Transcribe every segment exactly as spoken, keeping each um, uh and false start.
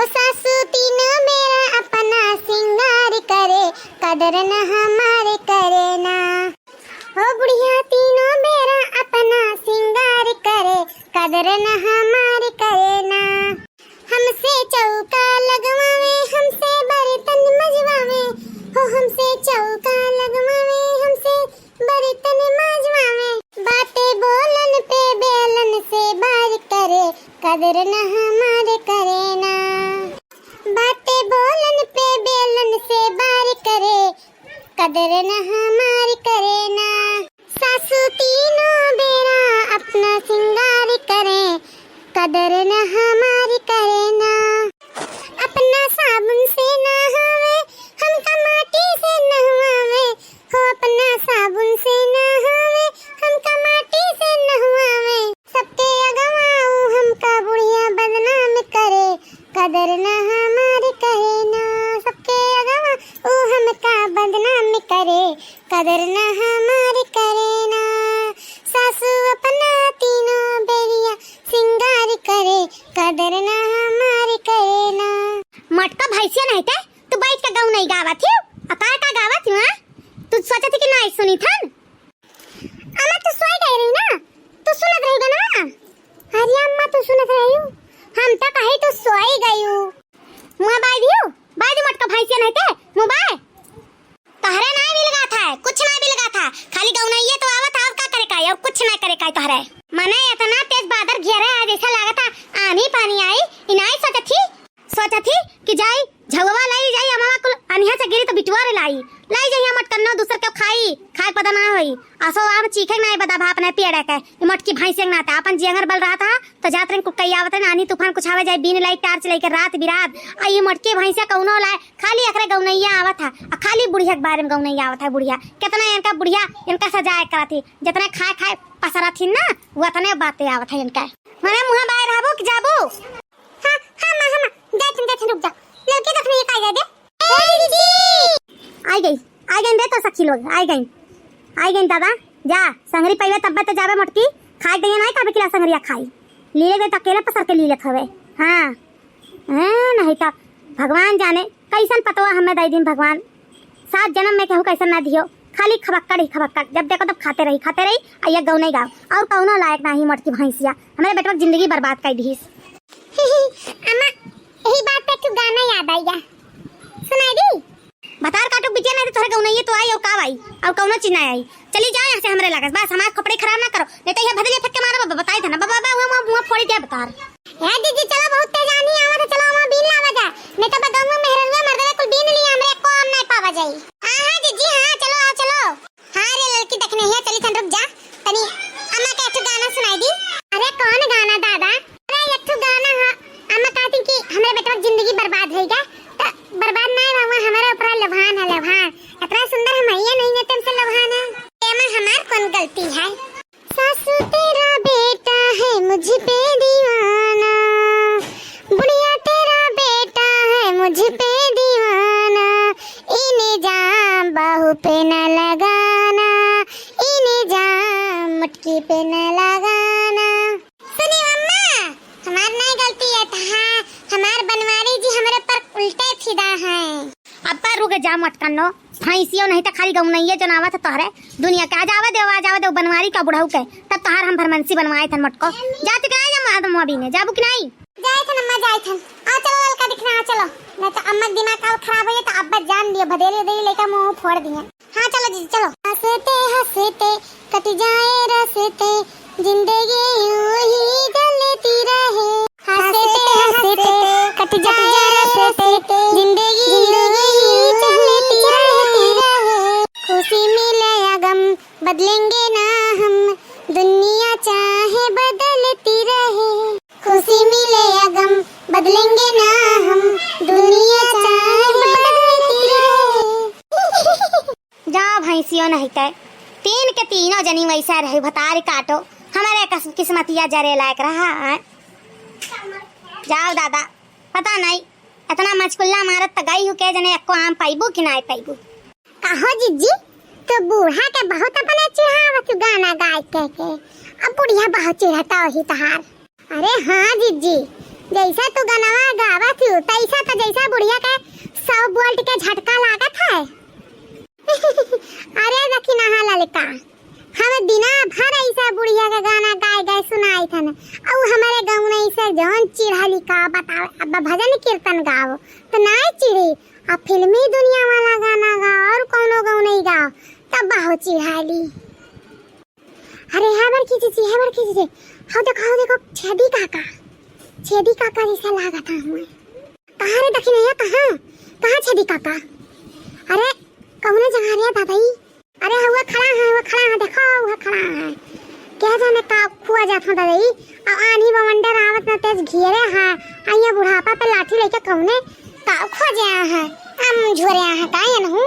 सासू तीनों बेरा अपना सिंगार करे, कदर न हमार करे ना। हो बुढ़िया तीनों बेरा अपना सिंगार करे, कदर न हमार करे ना। हमसे चौका लगवावे, हमसे बर्तन मजवावे, हो हमसे चौका लगवावे, हमसे बर्तन मजवावे। बातें बोलन पे बेलन से बार करे, कदर न हमार करे ना। बातें बोलन पे बेलन से बार करे, कदर न हमार करे ना। सासू तीनों बेरा अपना सिंगार करे, कदर न हमार करे ना। अपना साबुन से नहावे, हमका माटी से नहवावे, हो अपना साबुन से नहावे, हमका माटी से नहवावे। सबके अगवा ऊ हमका बुढ़िया बदनाम करे, कदर न हमार करे ना। सबके अगवा ऊ हमका बदनाम करे, कदर न हमार करे ना। सासू अपना तीनों बेरिया सिंगार करे, कदर न हमार करे ना। मटका भैंसिया नहीं ते, तू बैठ के गौनई गावत हियो। आ का का गावत हियो, हाँ? तू सोचत ही कि नाई सुनी थन? अम्मा, तू सोई गई रही ना, तू सुनत रही गनवा। अरे अम्मा, तू सुनत रही हूँ, हम तो कही तू सोई गई हूँ। मुँह बाई दियो, बाई दी मटका भैंसिया नहीं ते, मुँह बाई। तोहरे ना बिलगा था, कुछ ना बिलगा था, खाली गौनइये तो आवत है, और का करे का है, और कुछ ना करे का है तोहरे। मने इतना तेज बादर घेरे आज, ऐसा लागत है आनी पानी आई, इनाई सोचत ही, सोचत ही कि जाई झउवा लाई जाई, अमवा कुल अनिहा से गिरी तो बिटुआ रे लाई, लाई जाई मटकन्नो दूसर के खाई, खाए पता ना होई। असो आम चीखे ना बदा भाप ना पियड़ा के, ई मटकी भैंसे के नाते अपन जियंगर बल रहा था, तो जात रही कुल कई आवत रही, आनी तूफान कुछ आवे जाए, बीन लाई टार्च लेके रात बिरात, आ ई मटकी भैंसे कौनो लाए, खाली एकरे गौनैया आवत है, आ खाली बुढ़िया के बारे में गौनैया आवत है। बुढ़िया कितना इनका, बुढ़िया इनका सजाए करत थी, जितना खाए खाए पसरत थी ना, वो अतने बातें आवत है इनका। मने मुँह बाहर रहबो कि जाबो? हाँ, हाँ माँ, हाँ माँ, जाए तुम, जाए तुम, रुक जा। लड़की देखने ये का दे। ए दीदी! आई गई, आई गई रे तो सखी लोग, आई गई, आई गई दादा। जा, संगरी पइबे तब्बे तो जाबे मोटकी, खाए दे नहीं कबे किला संगरिया खाई। लीले दे तो अकेले पसर के लीले हवे। हाँ। हैं, नहीं तो भगवान जाने कैसन पतवा हमें दे दिन भगवान। सात जन्म में केहू कैसन ना दियो, खाली खबक्कड़ ही खबक्कड़, जब देखो तब खाते रही, खाते रही, आ ये गौनई गाओ, और कौनो लायक नाही मोटकी भैंसिया, हमरे बेटवा के जिंदगी बर्बाद कर दीस। अम्मा, यही बात पे एक ठो गाना याद आई गया, सुनाई दी? भतार काटो बिटिया, नहीं तो तोहरे गौनइये तो आई और का आई, और कौनो चीज ना आई। चली जाओ यहाँ से हमरे लागस, बस हमार खोपड़ी खराब ना करो, नहीं तो ये भदलिया फेंक के मारो बाबा, बताई था ना बाबा, बाबा, हुआ, हुआ, हुआ फोड़ी दिया बतार। ए दीदी, चलो, बहुत तेज आंधी आवत है, चलो, हम बीन लावा जा, नहीं तो बगल में मेहररुआ मर्दवे कुल बीन लिया, हमरे एको आम नहीं पावा जाई। हाँ, हाँ, जीजी, हाँ, चलो, आओ, चलो। हाँ रे लड़की, देखने हिया, चली थन, रुक जा, तनी अम्मा के एक ठो गाना सुनाई दी। अरे, कौन गाना दादा? अरे, एक ठो गाना है, अम्मा कहती कि हमरे बेटवा के जिंदगी बर्बाद होई गा, तो बर्बाद ना हुआ, हमारे ऊपर लभान है, लभान। इतना सुंदर हम हइया नहीं है, तुमसे लभान है। एमा हमार कौन गलती है? सासू तेरा बेटा है मुझ पे दीवाना, बुढ़िया तेरा बेटा है मुझ पे दीवाना, इन्हें जाम बहू पे न लगाना, इन्हें जाम मुटकी पे न लगाना। सुनी अम्मा, हमार नहीं गलती है, तहा हमार बनवारी जी हमरे पर उल्टे फिदा हैं। अब्बा रुक जा मटकनो, भैंसियो नहीं तो खाली गौनइये जनावत है तोहरे। दुनिया के आ जावे देव, आ जावे देव बनवारी का बुढ़ऊ के, तब तोहार हम भरमंसी बनवाए थन मटको। जा तू कि नहीं जा मार दम अभी ने, जाबू कि नहीं? जाए थन अम्मा, जाए थन। आ चलो ललका दिखना, आ चलो, नहीं तो अम्मा के दिमाग का खराब हो जाए तो अब्बा जान दिए, भदेली भदेली लेकर मुंह फोड़ दिए। हाँ, चलो जीजी, चलो। हंसते हंसते कट जाए रस्ते, जिंदगी यूं ही चलती रहे। हंसते हंसते कट जाए रस्ते, जिंदगी यूं ही चलती रहे। खुशी मिले या गम, बदलेंगे ना हम, दुनिया चाहे बदलती रहे। खुशी मिले या गम, बदलेंगे ना हम, दुनिया चाहे बदलती रहे। जा भैंसियो नहीं तय, तीन के तीनों जनी वैसा रहे, भतार काटो, हमारे कस-, किस्मतिया जरे लायक रहा है। जाओ दादा, पता नहीं, इतना मचकुल्ला मारत त गई हूँ, के जने एको आम पाइबू कि ना पाइबू। कहो जीजी, तो बूढ़ा के बहुत अपने चिढ़ावत गाना गाय के, के। अब बुढ़िया बहुत चिढ़ता वही तहार। अरे हाँ जीजी, जैसे तू गनवा गावत हू, तई झटका लागत है। अरे दखिनहा ललका, हम दिना भर ऐसे बुढ़िया के गाना गाए गाए सुनाइत हन, अउ हमरे गौनई से जौन चिढ़ाली का बतावे। अब भजन कीर्तन गाओ तो नाय चिढ़ी, अब फिल्मी दुनिया वाला गाना गाओ और कौनो गौनई गाओ तब बहुत चिढ़ाली। अरे है बड़की जीजी, है बड़की जीजी, हाउ देखो, हाउ देखो, छेदी काका, छेदी काका जैसा लागत है हमें। कहाँ रे दखिनैया, कहाँ, कहाँ छेदी काका? अरे कौने जगह रे दादाई? अरे हुआ खड़ा है, हुआ खड़ा है, देखो हुआ खड़ा है। क्या जाने का खुआ जात हो दादाई? अब आन्ही बवंडर आवत न तेज घेरे है, अइया बुढ़ापा पे लाठी लेके कौने का खोजे आया है? हम झोरे आया है का ये नहू?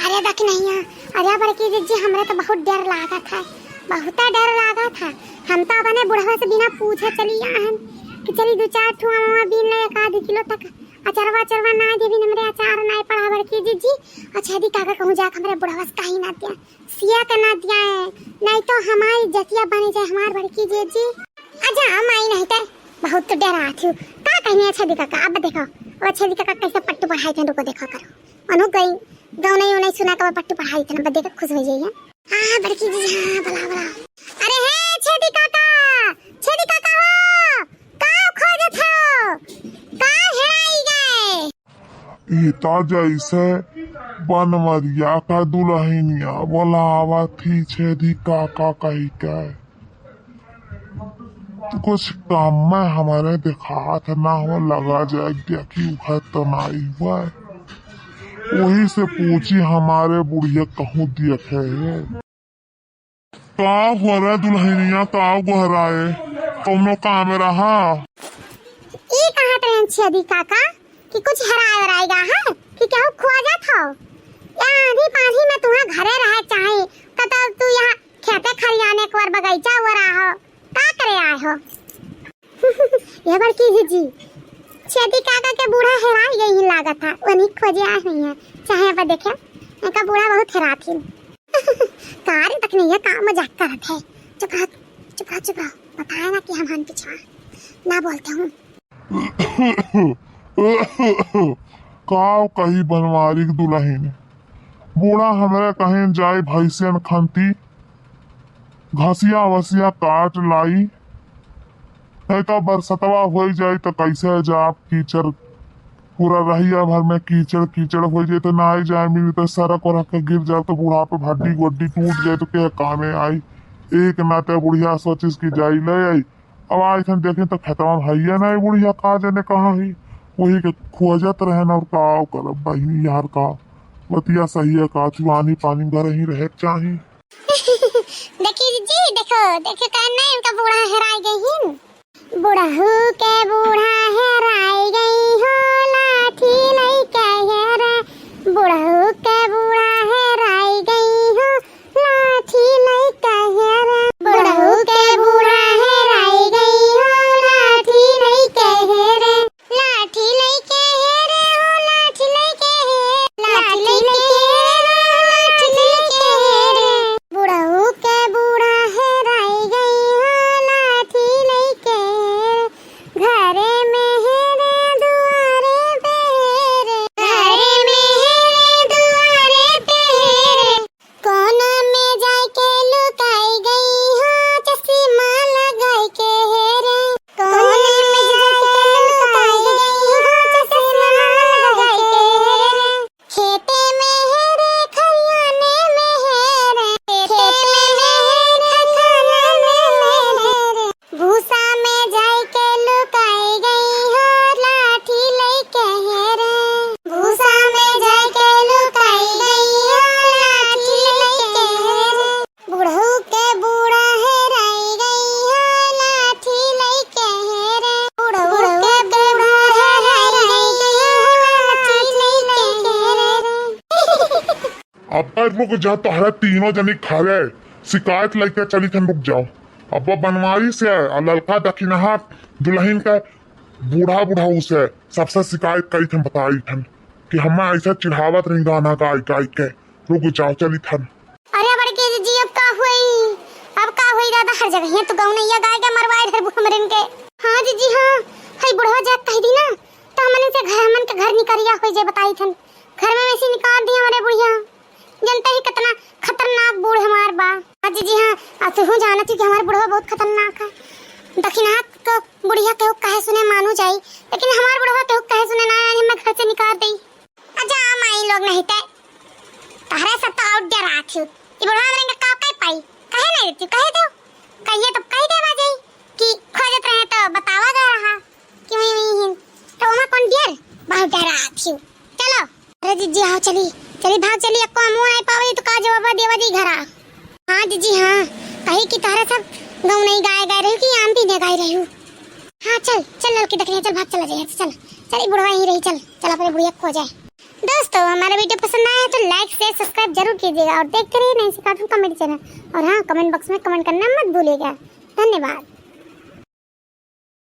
अरे दखिनैया, अरे बड़की जीजी, हमरे तो बहुत डर लागत है, बहुत डर लागत है। हम तो अपने बुढ़वा से बिना पूछे चली आए हैं कि चली दो चार ठो आमवा बीन ले, एक आध किलो तक अचरवा, अचरवा ना देवी, हमरे अचार ना पड़ा बड़की जीजी। अच्छा यदि काका कहूँ जाके हमरे बुढ़वा से कहीं ना दिया, सिया के ना दिया है, नहीं तो हमारी जतिया बनी जाए हमार बड़की जीजी। अच्छा हम आई नहीं ते बहुत डरात हूँ। का कहने अच्छा यदि काका, अब देखो, वो अच्छा यदि काका कैसे पट्टू पढ़ाई थे, रुको देखा करो। अनु गई, गौनई उनई सुना के पट्टू पढ़ाई थे, बदे के खुश हो जाइए। हाँ, बड़की जी, हाँ, बुला, बुला। अरे हे, छेदी काका, छेदी काका हो, का खोजत हो? का हेराई गए? ई त जैसे बनवरिया का दुलहिनिया बोलावत ही छेदी काका कही के। कुछ काम में हमारे देखात ना हो, लगा जाए कि उहे तो नाई हुआ। वही से पूछी हमारे बुढ़िया कहूँ देखे है। का हो रे दुलहिनिया, का गोहराए, कौनो काम रहा? ई कहत रहन छेदी काका कि कुछ हेराए वेराए गा है कि केहू खोजत हो? या आंधी पानी में तुहा घरे रहे चाही, त तब तू यहाँ खेते खरियाने एक बार बगीचा हुआ रहा हो, का करे आए हो? ये बड़की जीजी, छेदी काका के बूढ़ा हेराई गई ही लागत है, वही खोजे आए हुई हैं। चाहे अब देखे, इनका बूढ़ा बहुत हेरात ही। का रे दखिनैया, का मजाक करत है? चुप रह, चुप रह, चुप रह। बताए ना कि हम हन पिछवा ना बोलते हूँ। का कही बनवारी के दुलहिन, बूढ़ा हमरे कहीं जाई भैंसियन खंती, घसिया वसिया काट लाई, नहीं तो बरसतवा होई जाई तो कैसे जाब, कीचड़ पूरा रहिया भर में कीचड़ कीचड़ होई जाई तो ना आई जाए मिली तो सड़क वड़क के गिर जाए तो बुढ़ापे हड्डी गोड्डी टूट जाए तो के कामे आई। एक नाते बुढ़िया सोचिस कि जाई ले आई। अब आज हम देखें तो खेतवा में हइया नहीं बुढ़िया, का जाने कहाँ ही, वही के खोजत रहन और का करब बहिनी यार, का बतिया सही है, का चुआनी पानी घर ही रहे के चाही। देखी जी, देखो, देखो, का नहीं इनका बूढ़ा हेराई गई हिन। बुढ़ऊ के बूढ़ा हेराई गई हो, लाठी लइके हेरे। बुढ़ऊ के बूढ़ा हेराई गई हो, लाठी लइके हेरे। बुढ़ऊ के बूढ़ा हेराई गई हो, लाठी लइके हेरे। लाठी लइके हेरे हो, लाठी लइके हेरे, लाठी लइके हेरे हो, लाठी लइके हेरे। बुढ़ऊ के बूढ़ा हेराई गई हो, लाठी लइके हेरे। घरे में हेरे, दुआरे पे हेरे। घरे में हेरे, दुआरे पे हेरे। कोना में जाइके लुकाई गई हो, चश्मा लगाइके हेरे। कोना में जाइके लुकाई गई हो, चश्मा लगाइके हेरे। खेते में हेरे, खरियाने में हेरे। खेते में हेरे, खरियाने में हेरे। भूसा में जाइके लुकाई गई हो, लाठी लइके हेरे। भूसा में जाइके लुकाई गई हो, लाठी लइके हेरे। बुढ़ऊ के बूढ़ा हेराई गई हो, लाठी लइके हेरे। बुढ़ऊ के बूढ़ा हेराई गई हो, लाठी लइके हेरे। अब रुक जा, तोहरा तीनों जनी घरे शिकायत लइके चली थन, रुक जाओ। अब बनवारी से आ ललका दखिनहा दुलहिन के बूढ़ा बुढ़ऊ से सबसे शिकायत करी थन, बताई थन कि हमें ऐसा चिढ़ावत रही गाना गाई गाई के। रुक जाओ, चली थन। अरे बड़की जीजी, अब का हुई, अब का हुई दादा, हर जगह ही तो गौनैया गाय के मरवाए धरबू हमरिन के। हाँ जीजी हाँ, हई बुढ़वा जात कह दी ना, तो हमन से घर, हमन के घर निकरिया होइ जाए, बताई थन। घर में वैसे निकाल दी हमरे बुढ़िया। जनता ही कितना खतरनाक बूढ़ हमार बा। हाँ जीजी हाँ, आ तुहू जानत ही कि हमार बुढ़वा बहुत खतरनाक है। दखिनात क बुढ़िया केहू कहे सुने मानू जाई, लेकिन हमार बुढ़वा केहू कहे सुने ना, आज हमें घर से निकाल देई। अच्छा माई लोग नहीं ते, तहरे सब तो और डरात ही। ई बुढ़वा हमरे का कह पाई? कहे नहीं देती, कहे दो। कहिए तो कह देवा जाई कि खोजत रहे तो बतावा गया रहा कि वही, वही है। तो ओमा कौन डर? बहुत डरात ही। चलो। अरे जीजी, आओ चली, चली भाग चली, अक्को हमू नहीं पावे तो का जवाब देवा दी घरा। हाँ जीजी, हाँ, कही कि तहरे सब गाँव नहीं गाए गए रही कि आम पीने गए रही हूँ। हाँ चल, चल ललकी दखिनिया, चल भाग चला जाए, चल, चल, ई बुढ़वा यहीं रही, चल, चल अपने बुढ़िया खो जाए। दोस्तों, हमारा वीडियो पसंद आया है तो like, share, subscribe जरूर कीजिएगा और देखते रहिए नई सी cartoon comedy channel। और हाँ, comment box में comment करना मत भूलिएगा। धन्यवाद।